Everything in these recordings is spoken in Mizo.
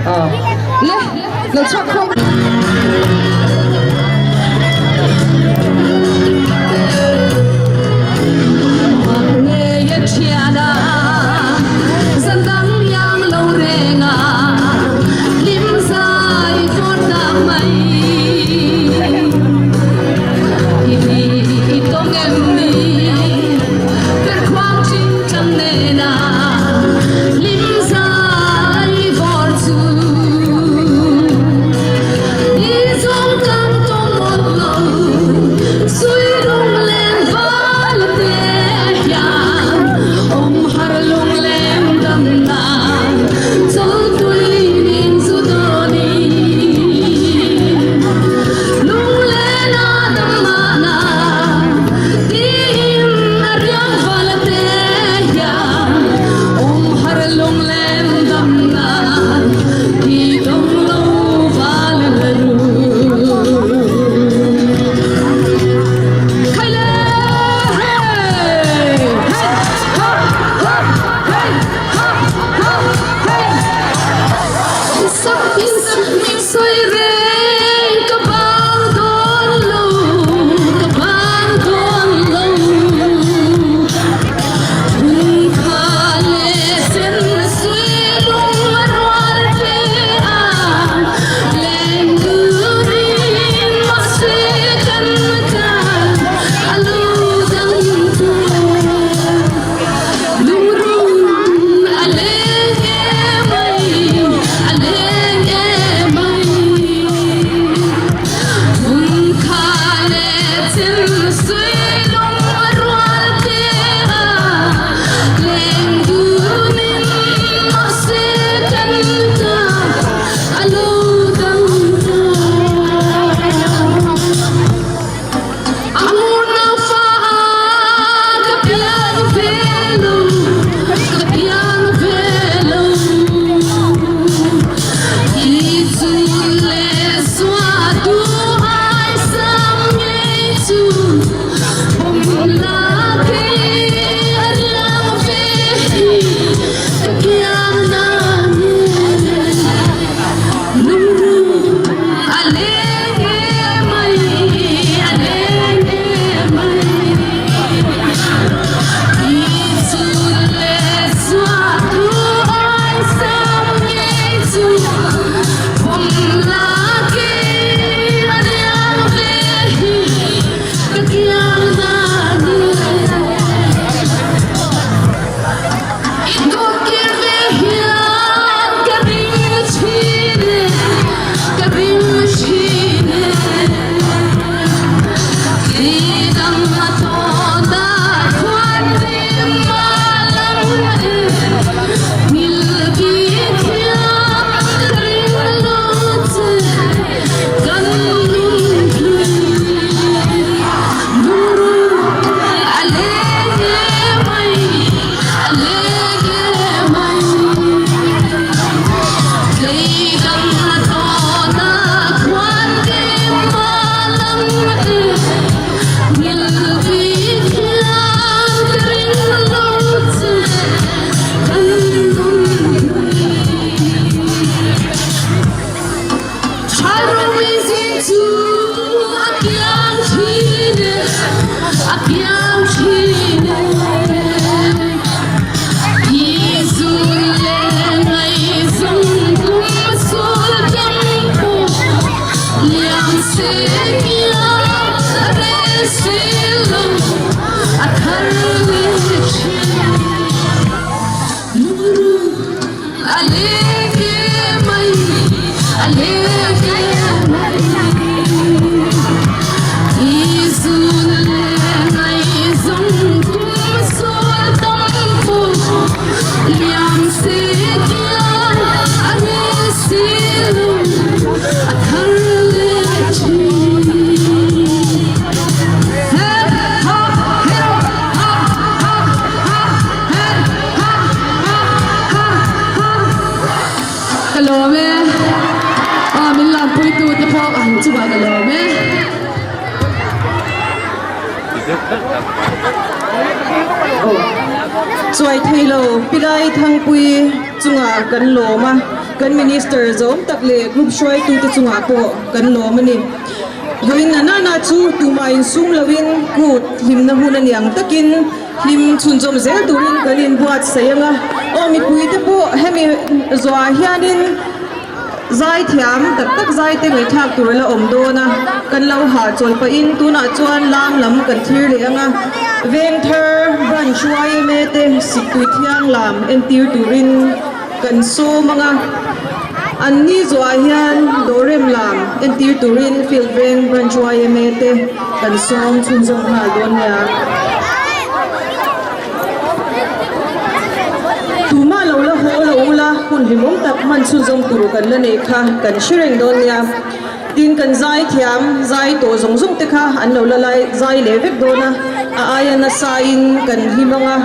Le, lo chhuak khawm. Ka lawm e. Aw min lampuitu te pawh an chungah ka lawm e. Chuai thei lo Pilai Thangpui chungah kan lawm a. Kan Minister zawm tak leh group hruaitute chungah pawh kan lawm a ni. Vawiin na nana chu tumah insum loin kut hlimna hun a ni ang takin hlim chhunzawm zel turin kan inbuatsaih ang a. Aw mipuite pawh hemi zawhah hianin Zaithiam tak tak zaite ngaihthlak tur a la awm dawn a, kan lo hahchawl pahin tunah chuan lam lam kan thlir leh ang a, Vengthar Branch yma te Siktui Thiang lam entir turin kan sawm ang a, an ni zuah hian Dawrem lam entir turin Field Veng Branch yma te kan sawm chhunzawm nghal dawn nia. Tumah lo la haw lo ula, hun hlimawm tak hman chhunzawm tur kan la nei kha kan hre reng dawn nia. Tin, kan zai thiam, zai tawh zawng zawng te kha an lo la lai zai leh vek dawn a, a aia nasa in kan hlim ang a.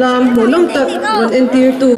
Lam hmuhnawm tak rawn entirtu.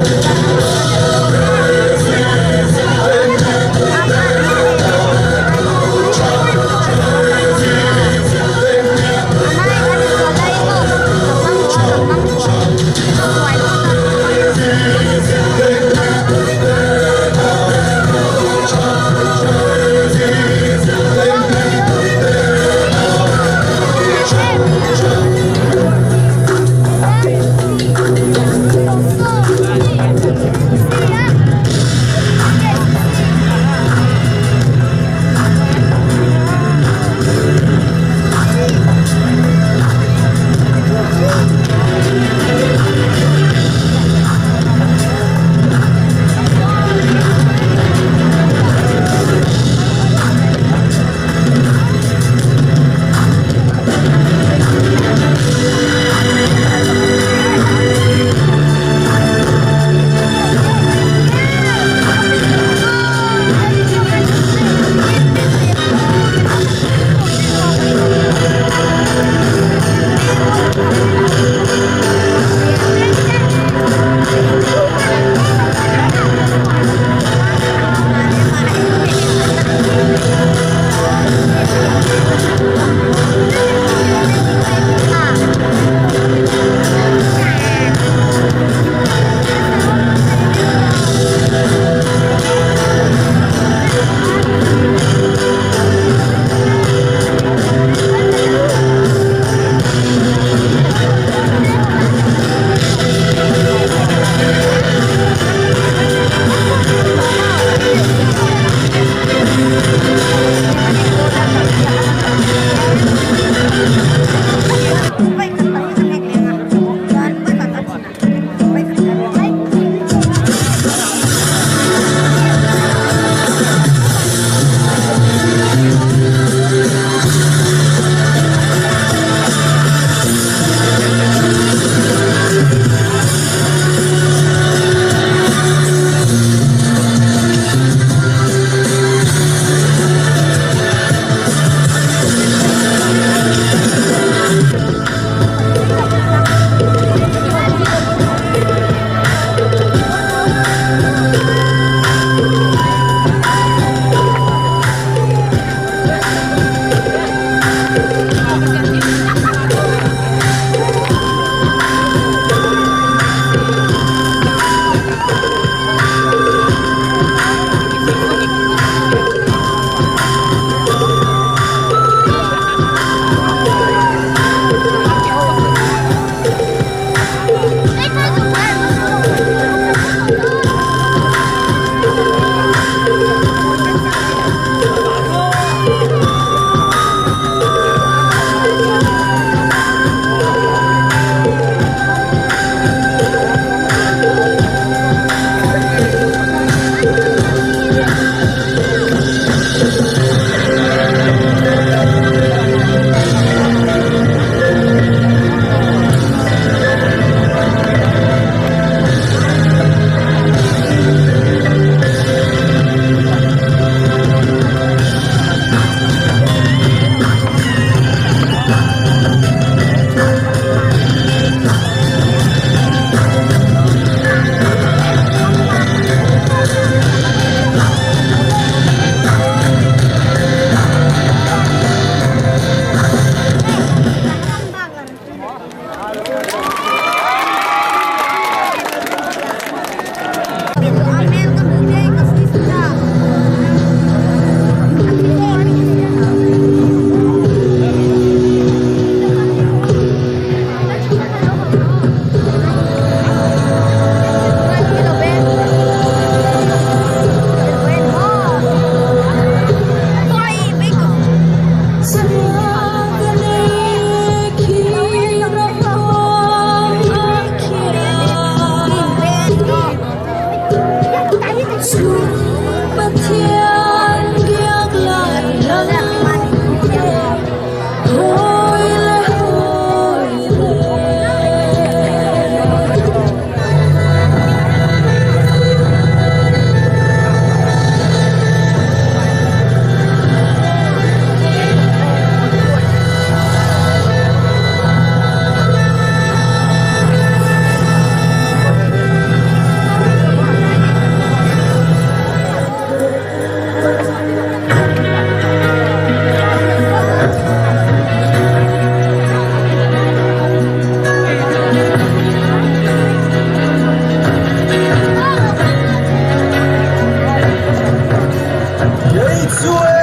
Kei chu e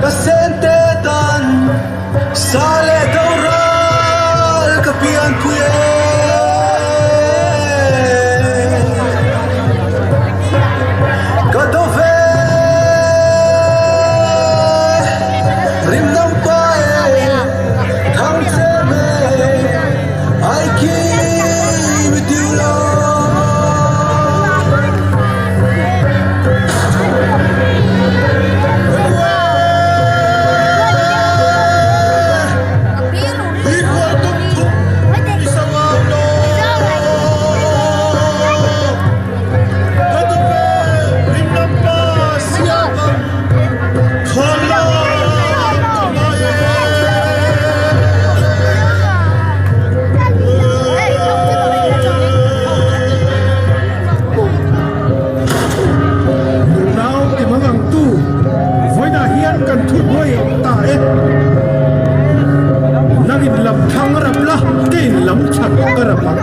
ka sente tan sa leh do ral ka pianpui e. Ka do ve rim dang pa e thang che me I keep with you Lord. Nunau ti mang ang tu vawiinah hian kan thut hnuai awm ta e. Nang in lam thang a rap la, kei in lam chhan ka rap ang.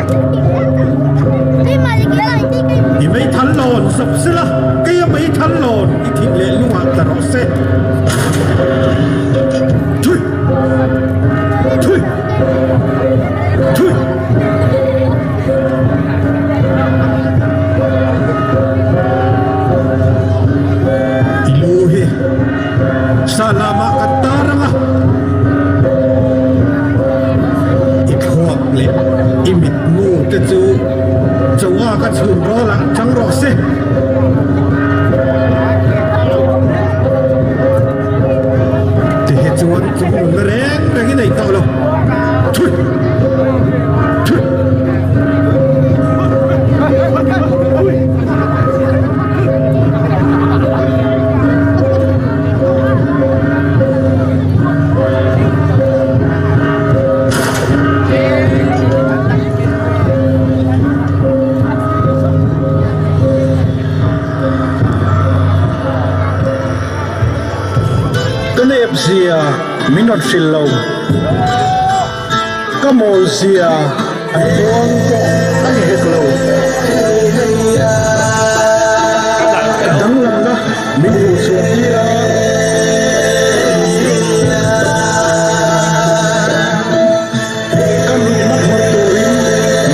I meithal lawn zap sela, kei a meithal lawn i thih leh lungah tla rawh se. Thui! Thui! Thui! I lu hi sa lamah kan tar ang a, i thluak leh i mitmu te chu chawa ka chhun rawl ah chang rawh se. Ti hi chuan chung nunna reng reng i nei tawh lo. Thui! Thui! Ka nep zia min rawn hrilh lo. Ka mawl zia an puang pawh a ni hek lo. Ka danglamna min hmuh chhuah tir a. Ka nihna phawrh turin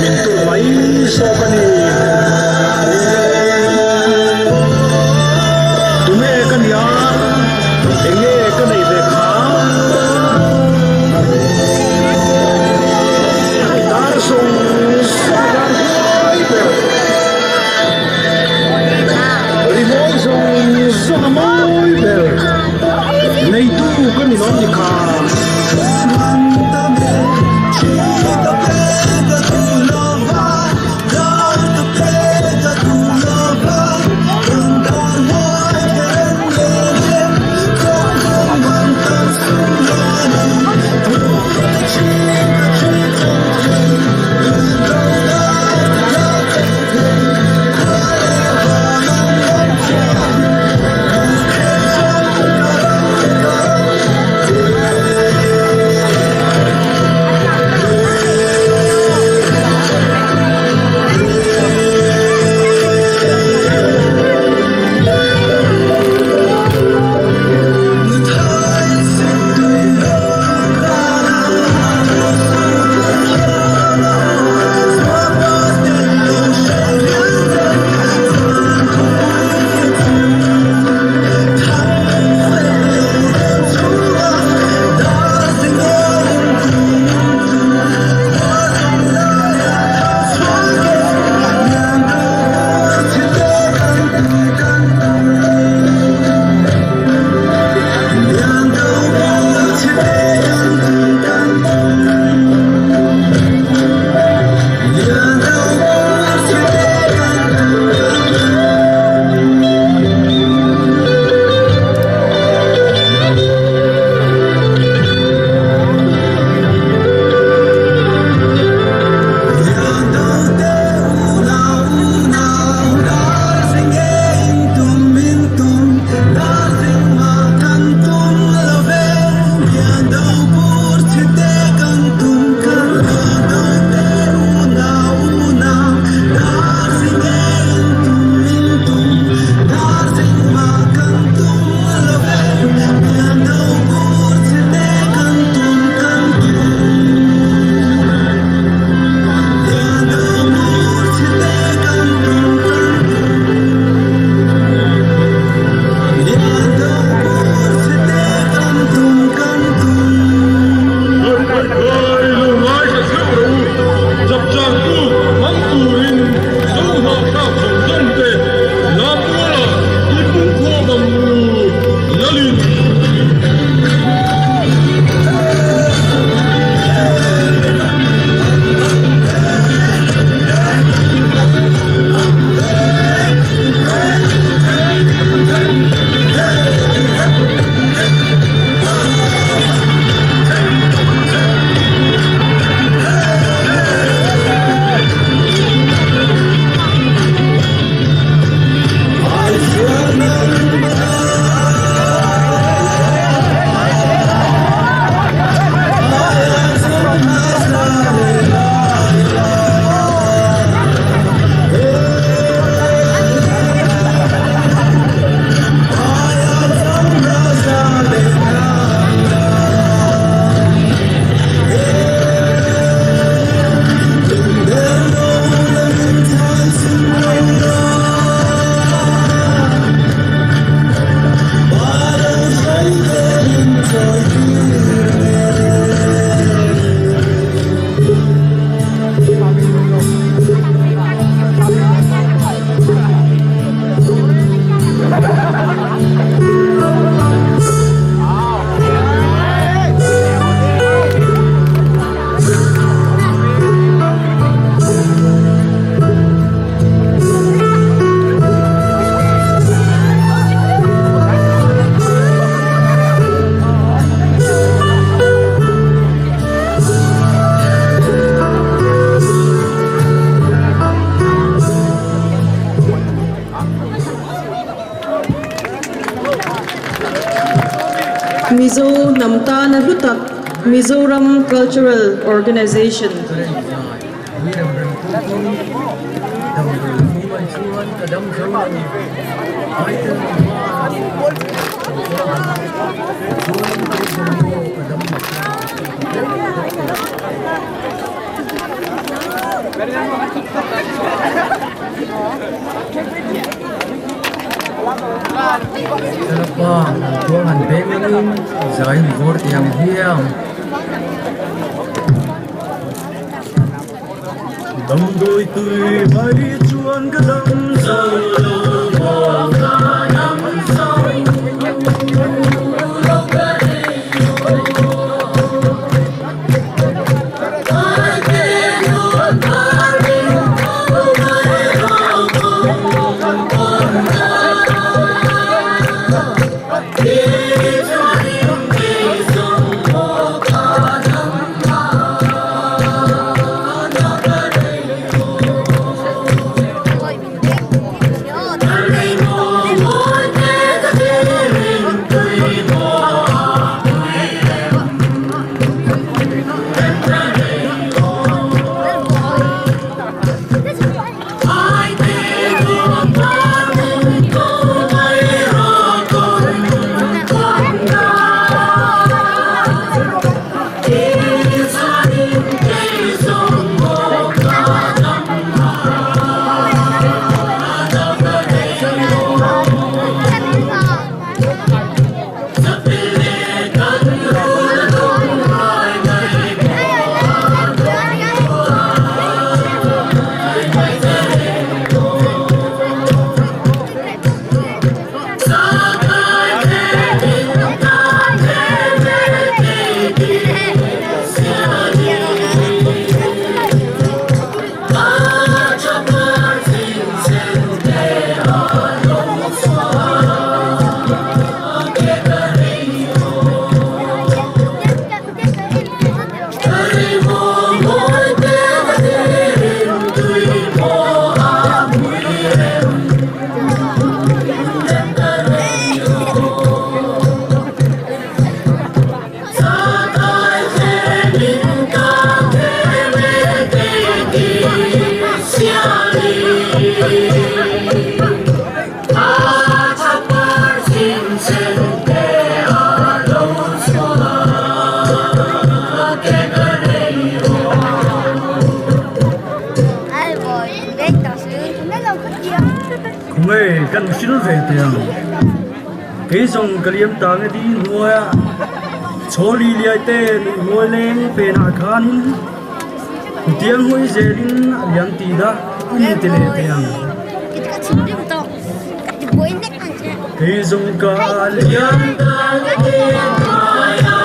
min tur mai zawk a ni. Tunge ka nia? Enge ka neih ve kha? Dar zawng zawng hian huai ber. Mizo hnam tana hlu tak Mizoram Cultural Organization. Damdawi tui mai chuan ka dam zo lo maw ka dam zo lo ka nei Khawngaih kan hrilh ve teh ang. Kei zawng ka liam ta nge di hnuaia chhawli liai te nuih hnuai leng penah khanin hutiang hawi zelin a liam tih dah a ni ti leh teh ang. Kei zawng ka liam ta nge di hnuaia.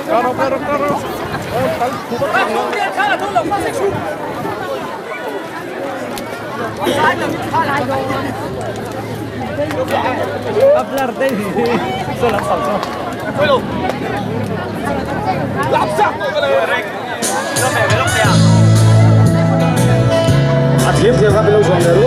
A thiam thiam kha min lo zuam ve ru.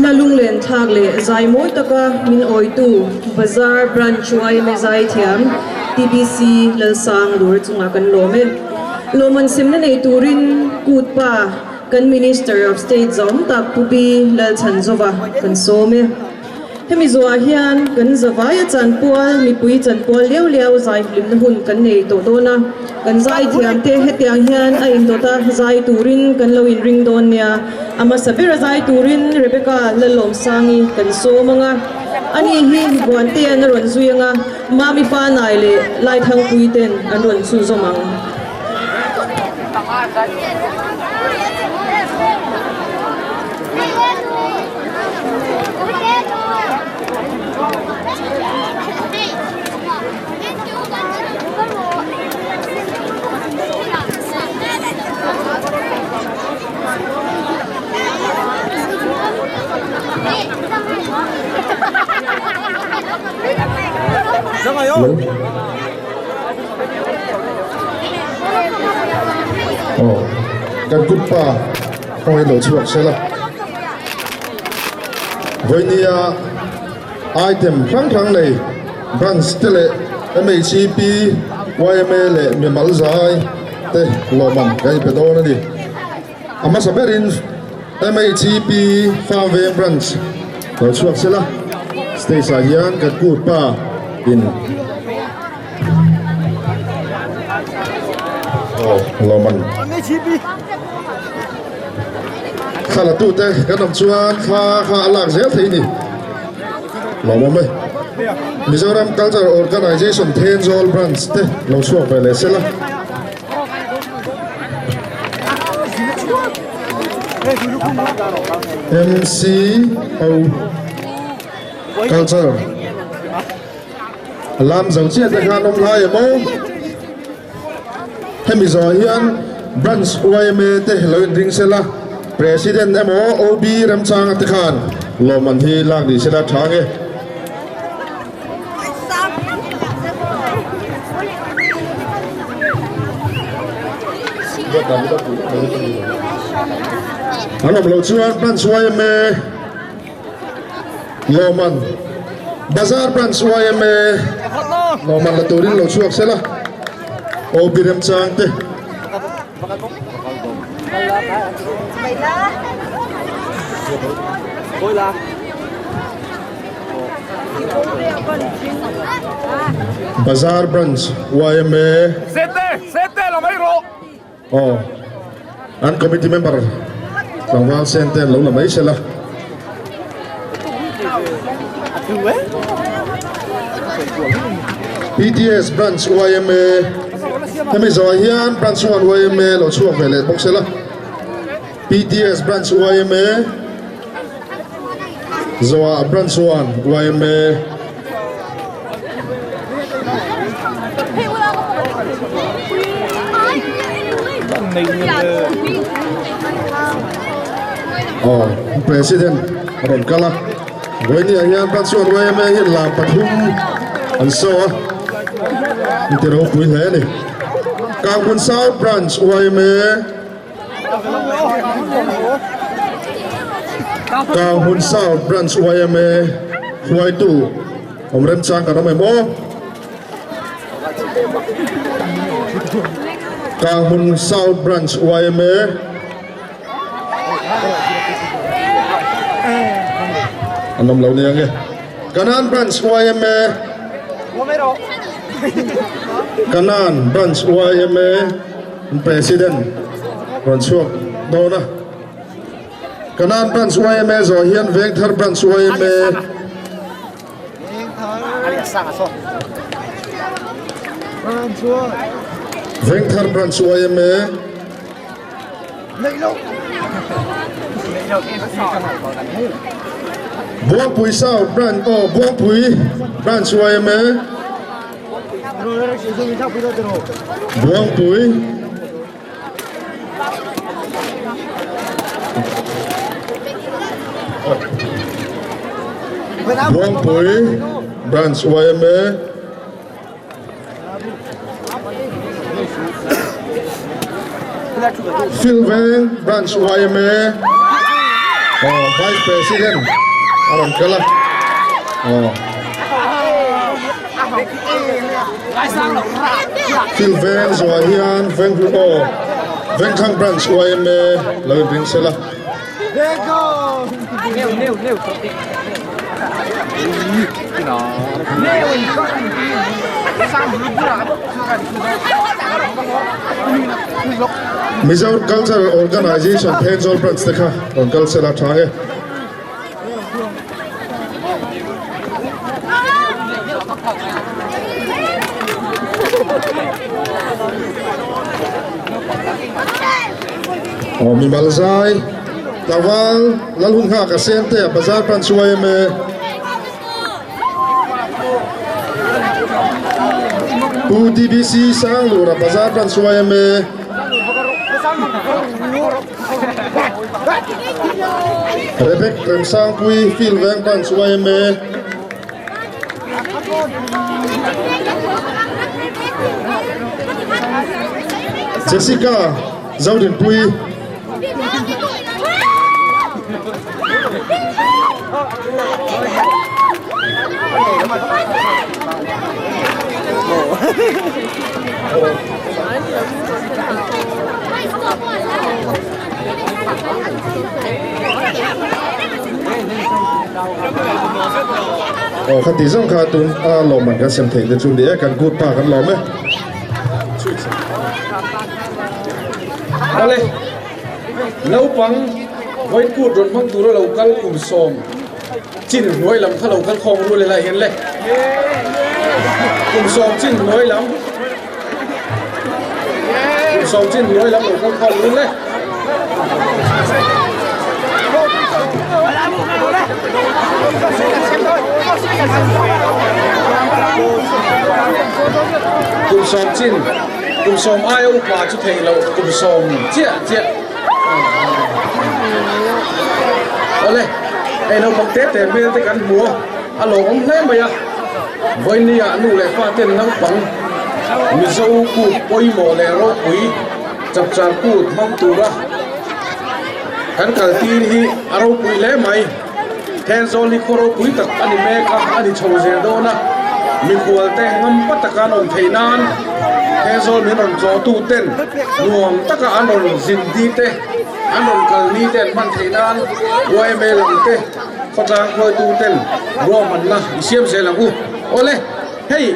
Hla lunglen thlak leh zai mawi taka min awitu Bazar Branch yma zaithiam TBC Lalsang Lur chungah kan lawm e. Lawmman semna nei turin kut pa kan Minister of State zawm tak Pu Pi Lalchhanzova kan sawm e. Hemi zawhah hian kan zavaia chanpual, mipui chanpual liau liau zai hlimna hun kan nei tawh dawn a. Kan zai thiamte hetiang hian a indawt a, zai turin kan lo inring dawn nia. A hmasa bera zai turin Rebecca Lalawmsangi kan sawm ang a. Ani hi Buantea'n a rawn zui ang a, Mami Fanai leh Laithangpui ten an rawn chhunzawm ang. Aw kan kut pa kawngin lo chhuak se la vawinia item hrang hrang nei branch te leh M_H_E_P Y_M_A leh mimal zai te lawmman kan inpe dawn a ni a hmasa berin M_H_E_P farm veng branch lo chhuak se la stage ah hian kan kut pa in aw lawmman thla la tute kan awm chuan thla kha a lak zel thei a ni lawmawm e Mizoram Culture Organisation Thenzawl branch te lo chhuak ve leh sela. MCO Culture A lam zo chiah te khan awm lai em aw? Hemi zawh hian Branch yma te lo inring sela, President emaw OB Remchanga te khan lawmman hi lak ni sela tha nge. An awm loh chuan Branch yma Lawman Bazar Branch yma Lawman la turin lo chhuak sela OB remchang te. Bazar Branch yma Aw, an committee member tlangval sen te an lo la mai sela. PTS Branch yma hemi zawh ah hian Branch 1 yma lo chhuak ve leh bawk sela. PTS Branch yma zawh ah Branch 1 yma. Aw President a rawn kal a vawinia hian Branch 1 yma hian lam pathum an show a inti ropui hle a ni. Kanghmun South Branch yma. Kanghmun South Branch yma hruaitu awm remchang kan awm em aw? Kanghmun South Branch yma an awm lo nia nge? Kanan Branch yma Kanan Branch yma President rawn chhuak dawn a, Kanan Branch yma zawh hian Vengthar Branch yma Vengthar Branch yma Buangpui South Branch aw Buangpui Branch yma Buangpui Buangpui Branch yma Philveng Branch yma aw Vice President a rawn kal a aw Philveng zawhah hian Venghlu aw Vengthlang Branch yma lo inring sela. Mizo Cultural Organization Thenzawl Branch te kha rawn kal sela tha e. Aw mimal zai tlangval Lalhun nghak a sen te a bazar pan chu yma Pu TBC Sanglur a bazar pan chu yma Rebek Remsangpui field veng pan chu yma Jessica Zodinpui. Aw khati zawng kha tun a lawmman kan sem theih te chu ni e kan kut pa kan lawm e. Awle naupang vawi kut rawn hmang tura lo kal kum sawm chin hnuai lam kha lo kal khawm rul helai hian le kum sawm chin hnuai lam kum sawm chin hnuai lam lo kal khawm rul le. Kum sawm chin, kum sawm aia upa chu theih loh kum sawm chiah chiah. Awle, hei naupang te te hmel te kan hmu a, a lawmawm hle mai a. Vawinia nu leh pa ten naupang Mizo kut pawimawh leh ropui chapchar kut hmang tura kan kal tir hi a ropui hle mai. Thenzawl hi khaw ropui tak a ni mek a, a ni chho zel dawn a, mikhual te ngam pa taka an awm theih nan Thenzawl min rawn tlawhtu ten nuam taka an rawn zin di te, an rawn kal ni te an hman theih nan yma lam te khawtlang khuaitu ten ruahmanna i siam zel ang u. Awle, hei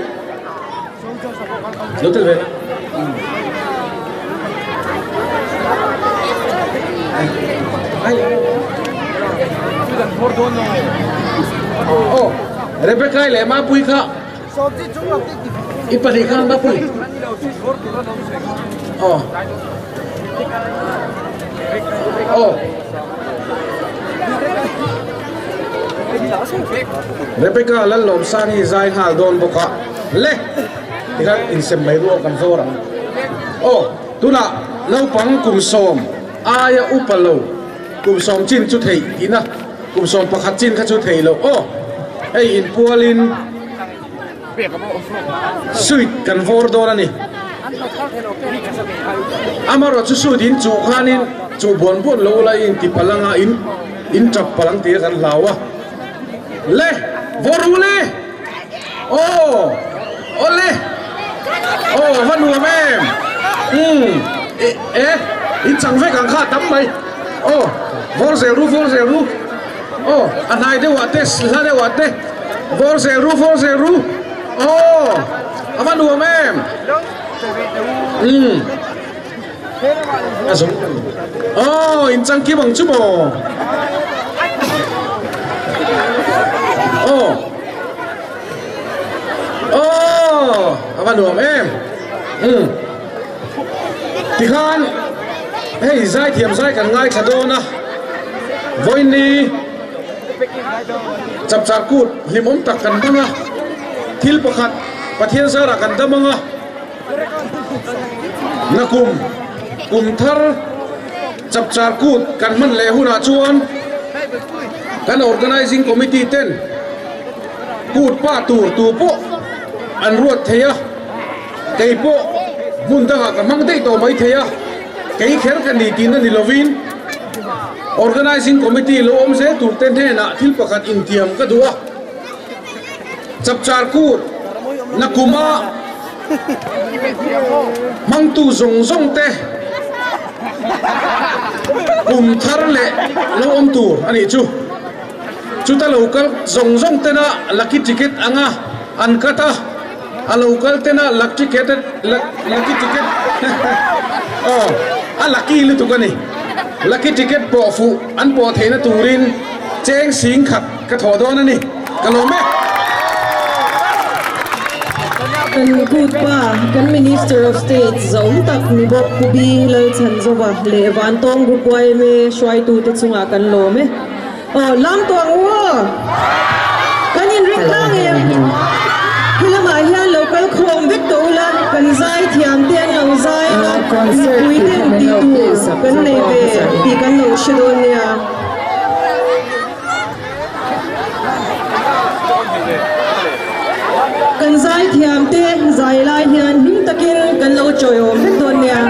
lo tel ve. Aw Rebecca leh Mapui kha i pahnih khan Mapui aw aw Rebecca Lallawmsangi zai nghal dawn bawk a le. Tikhan insem mai ruak kan zawr ang. Aw, tunah naupang kum sawm aia upa lo kum sawm chin chu theih tihna, kum sawm pakhat chin kha chu theih loh. Aw, hei inpualin suit kan vawr dawn a ni. Amaherawhchu chu suit in chuh khanin chuh buan buan lo ula i inti palh anga in in tap palh ang tih kan hlau a. Le, vawr u le! Aw awle aw va nuam em umm e e in chang vek ang kha a tam mai aw vawr zel ru vawr zel ru aw a hnai deuh ah te hla deuh ah te vawr zel ru vawr zel ru aw a va nuam em umm a zawng aw in chang kim ang chu maw aw. Aww a va nuam em umm tikhan hei zaithiam zai kan ngaithla dawn a vawiini chapchar kut hlimawm tak kan hmang a thil pakhat Pathian zarah kan dam ang a nakum kum thar chapchar kut kan hman leh hunah chuan kan organizing committee ten Kut pa tur tu pawh an ruat thei a, kei pawh hmun dangah ka hmang daih tawh mai thei a, kei kher ka ni tihna ni lovin Organising Committee lo awm zel tur te hnenah thil pakhat intiam ka duh a, Chapchar Kut nakuma hmangtu zawng zawng te kum thar leh lo awm tur a nih chu. Chuta lo kal zawng zawng tena lucky ticket anga an cut a, a lo kal tena luck ticket lucky ticket aw a lucky lutuk a ni. Lucky ticket pawh fuh an pawh theihna turin cheng sing khat ka thawh dawn a ni. Ka lawm e. Kan kut pa, kan Minister of State zawm tak ni bawk Pu Bi Lalchhanzova leh Vantawng Group yma hruaitute chungah kan lawm e. Aw, lam tawh ang u aw! Kan inring tlang em? He lamah hian lo kal khawm vek tawh ula, kan zai thiam te an lo zai ang a, mipui ten tih tur kan nei ve tih kan lo hre dawn nia. Kan zai thiam te zai lai hian hlim takin kan lo chawiawm vek dawn nia.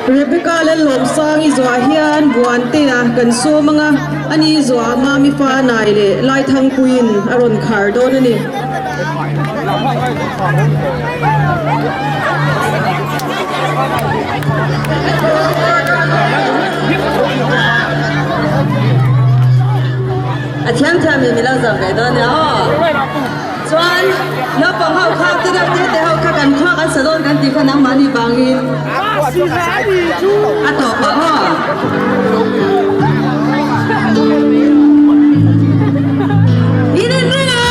Rebecca Lallawmsangi zuah hian Buantea kan sawm ang a, ani zuah Mami fa nai leh Laithangpuiin a rawn khar dawn a ni. A thiam thiam in milo zawm ve dawn nia aw. Chuan naupang ho kha te deuh te te ho kha kan khua kan sa dawn kan tih kha nangmahni vangin a tawp ang aw. In inring ang!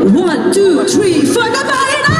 One, two, three, four, ka parin a!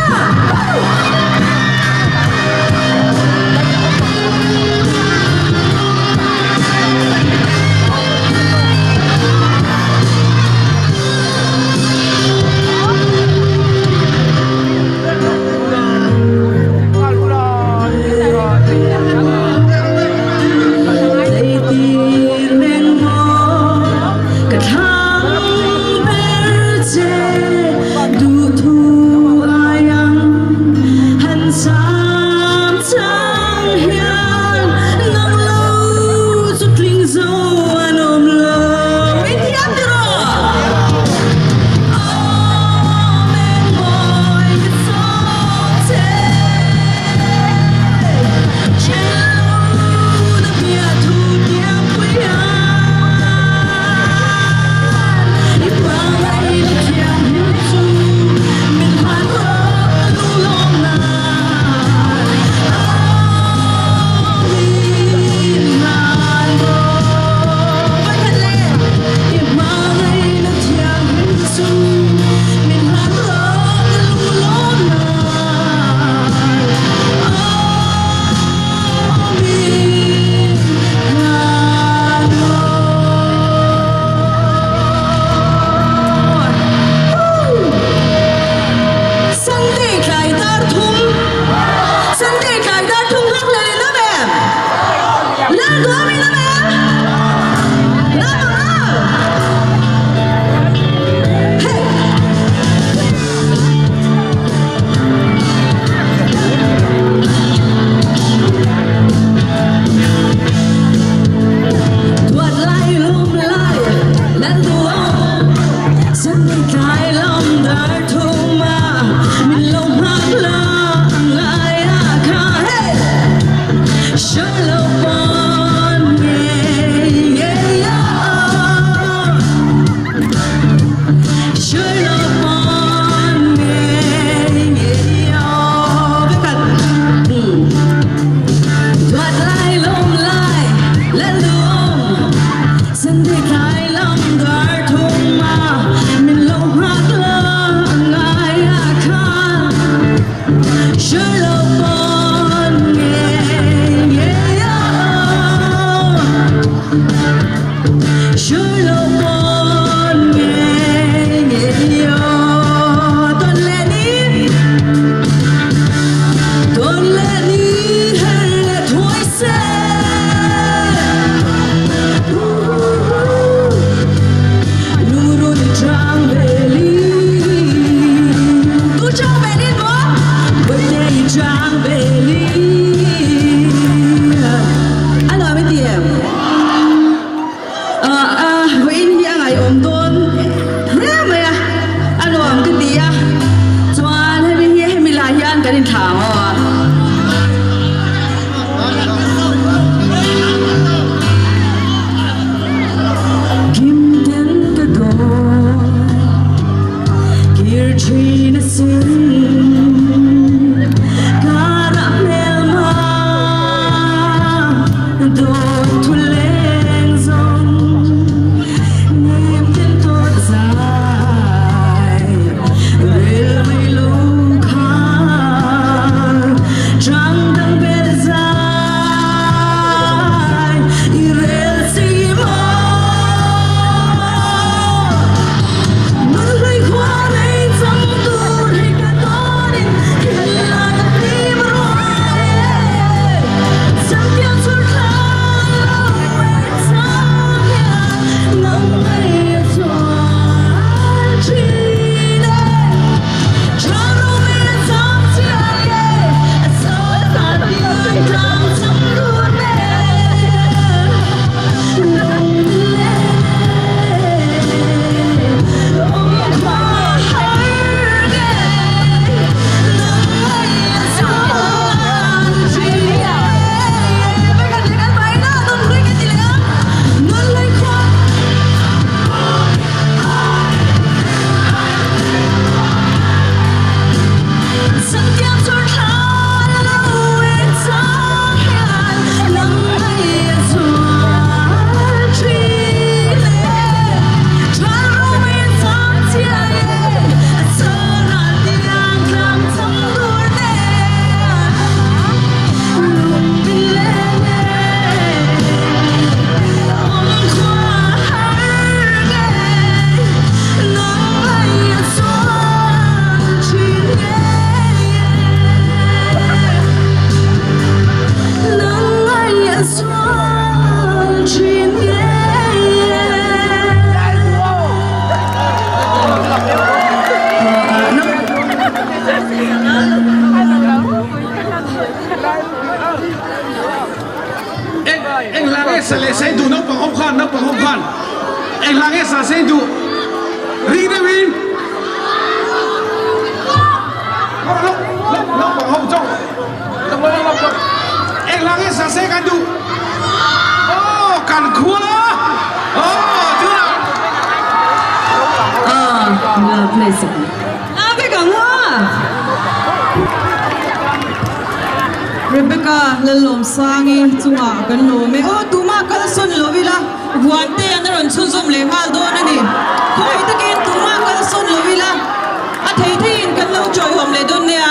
kan inthlah ang aw. Kim ten ka dawn kir thin asin Karah hmelma dawt thu leng zawng nem ten tawt zai rel mai lo khan chang dang bel zai i rel si maw Nun hlui khua rei chang tur hi ka tawnin thil la ka hlim ruai e. Champion chur thlang lo e chang hian nang ngei a chuan thin e. Tha ro mi a chang chiang e, a sawi zan pian tlang chang run e. Eng hla nge sa leh sei duh naupang awm khan naupang awm khan eng hla nge sa sei duh ring deuhin naupang ho chauh eng hla nge sa sei kan duh aw kan khua aw tunah A vek ang a! Rebecca Lalawmsangi chungah kan lawm e. Aw tumah kalsawn lo ila Vuante an a rawn chhunzawm leh nghal dawn a ni. Khawi takin tumah kalsawn lo ila a thei theiin kan lo chawihawm leh dawn nia.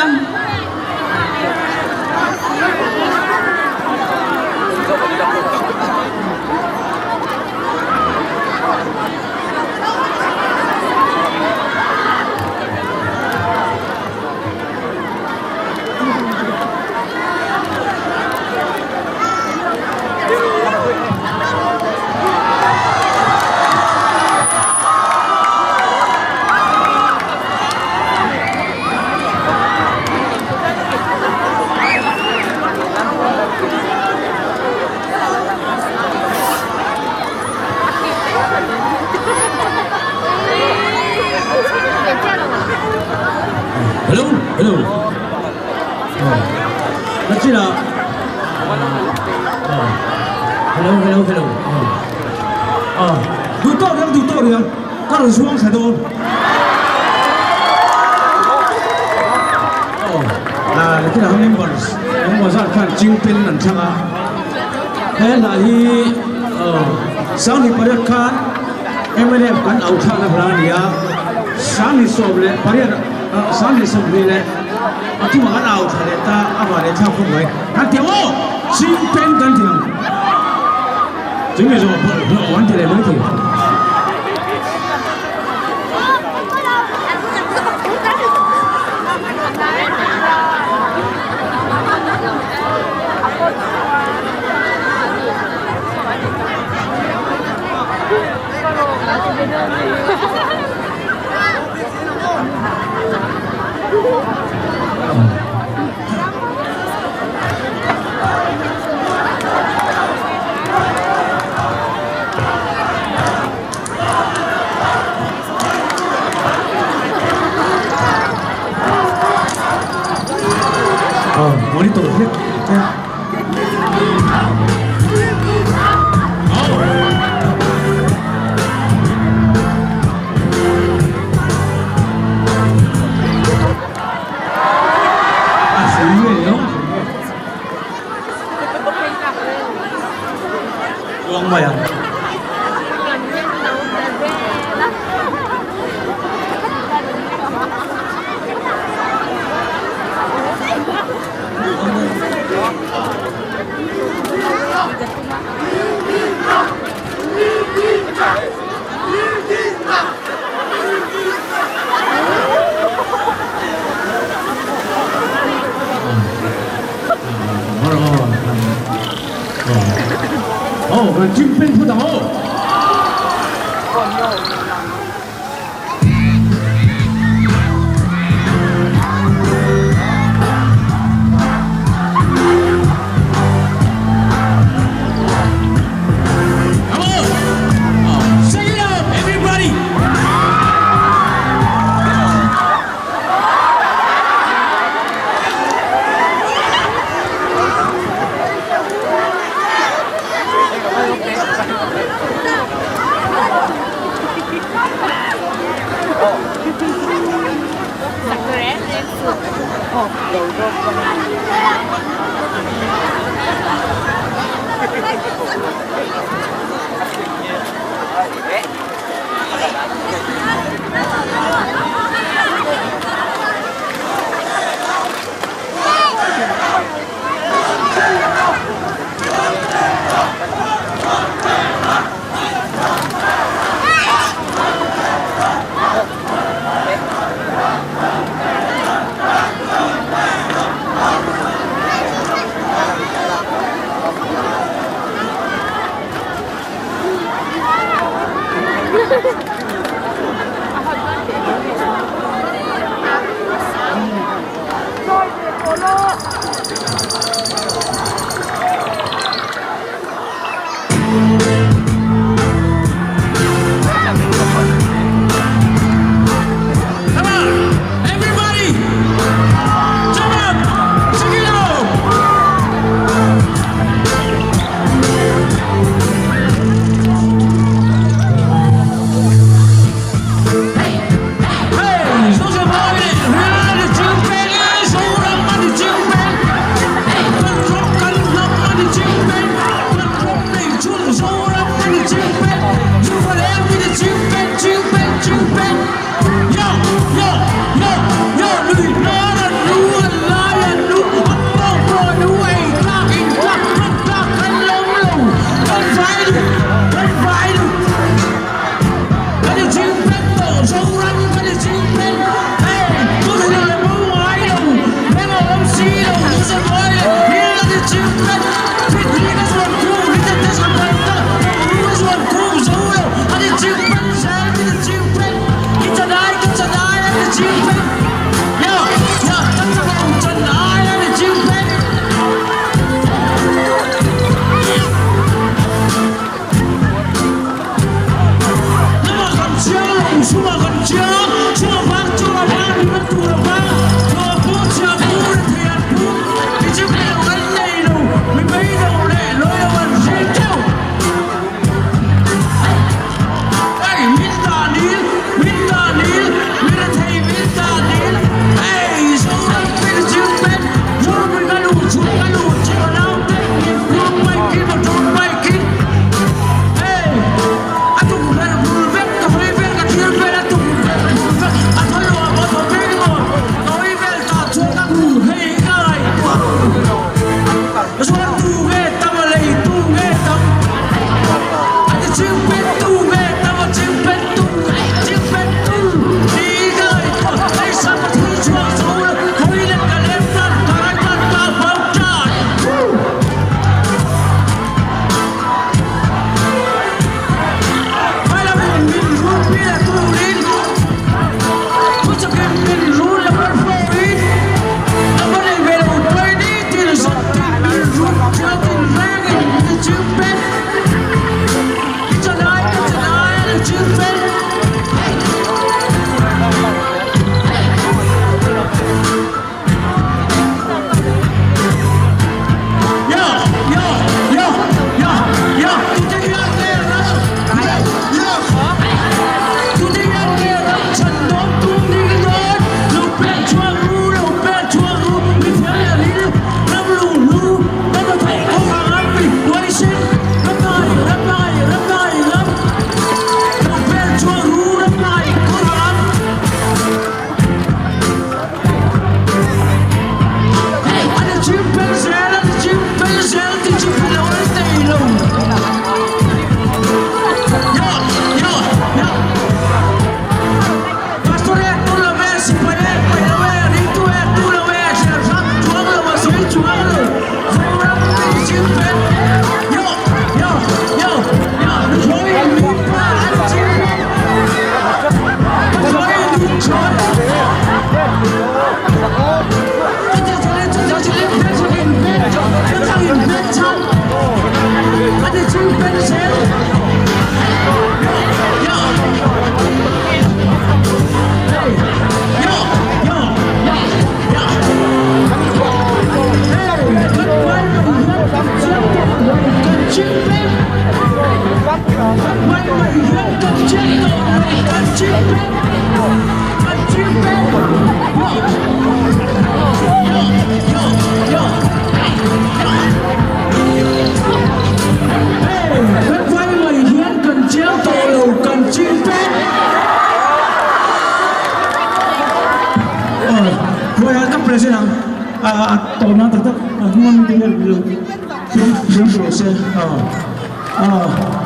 Hello, hello. Na china. Hello, hello, hello. Ah, du to riang, du to riang. Ka rawn zuang thla dawn. Oh, na china members, engemaw zat khan chingpen an thlang a. He hla hi Sanghnih pariat khan mnf kan au thlakna hla a ni a, Sanghnih sawm leh pariat Sanghnih sawmhnih leh a thumah kan au thla leh ta a vah leh thlak khawp mai. Kan ti ang aw! Chingpen kan ti ang. Chumi zawh bawlhhlawh an ti leh mai thei. Monitor hlek che. A hrui ngei no. Tluang mai ang. Oh, 军兵不倒。Khawiah ka present ang a tawh nan tak tak a hnung ami te hian lo thiam rawh se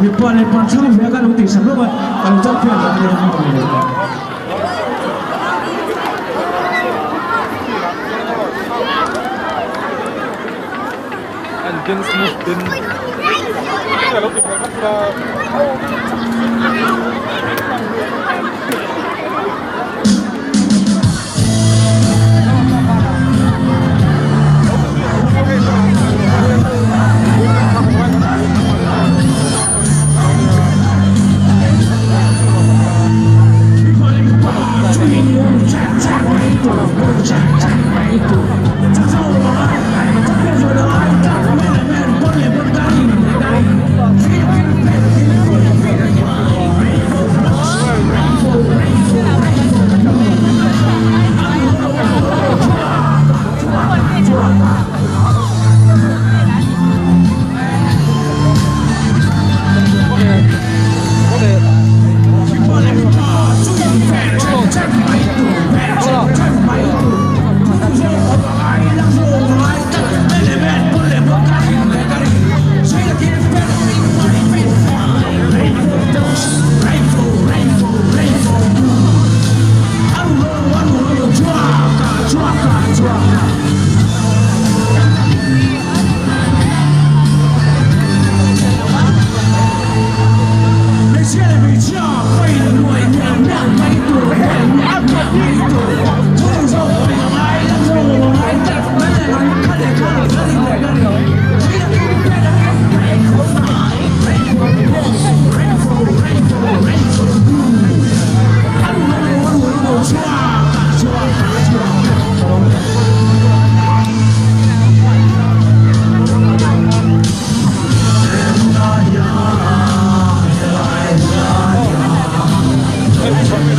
mipa leh pa thlang ve a ka lo tih sak hlauh a ka lo champion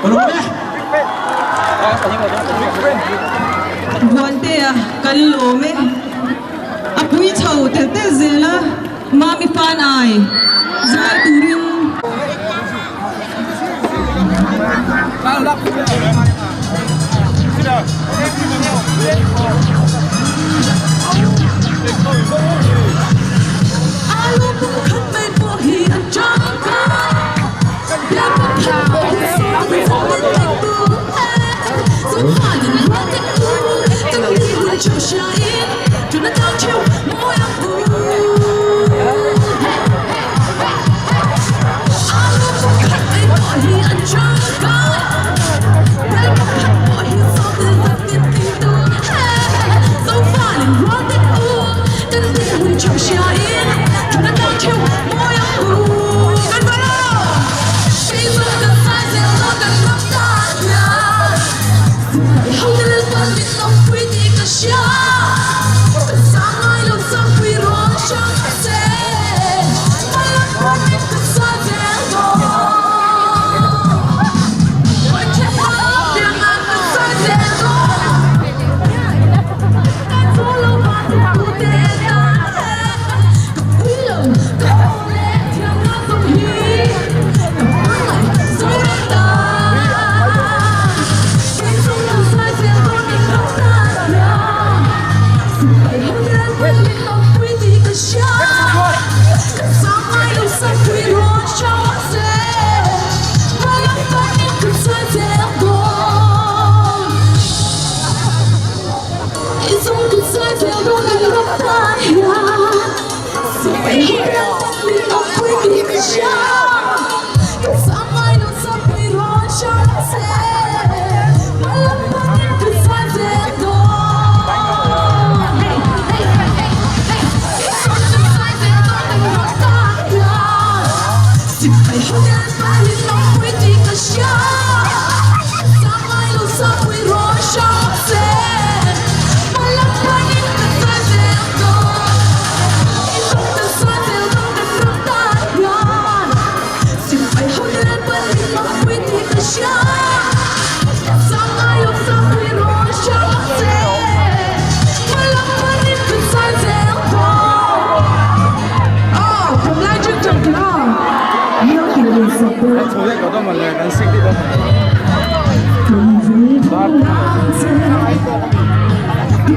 lo ania. Buantea kan lawm e. A pui chho telh telh zel a, Mami fan ai zai turin.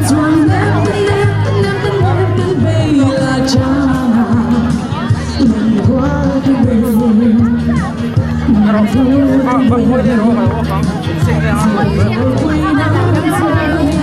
Chuan.